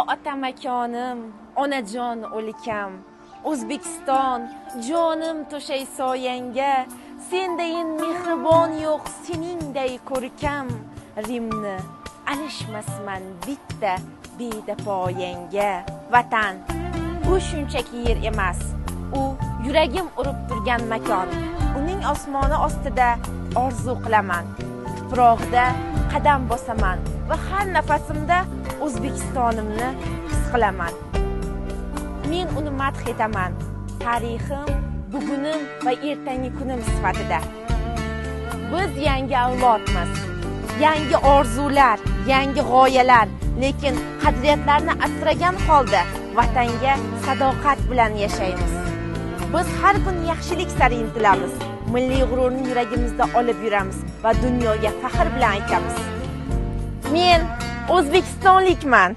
Ota makonim, onajon o'likam, O'zbekiston, jonim to'shay soyangga, sendayin mehribon yo'q, seningday ko'rkam. Rimni alishmasman bitta bedapoyangga. Vatan bu shunchaki yer emas, u yuragim urib turgan makon. Uning osmoni ostida orzu qilaman, tuprog'ida qadam bosaman va har nafasimda O'zbekistonimni his qilaman. Men uni madh etaman, tarixim, bugunim va ertangi kunim sifatida. Biz yangi avlodmiz, yangi orzular, yangi g'oyalar, lekin qadriyatlarni asragan holda vatanga sadoqat bilan yashaymiz. Biz har kun yaxshilik sari intilamiz, milliy g'ururni yuragimizda olib yuramiz va dunyoga faxr bilan aytamiz: men o'zbekistonlikman.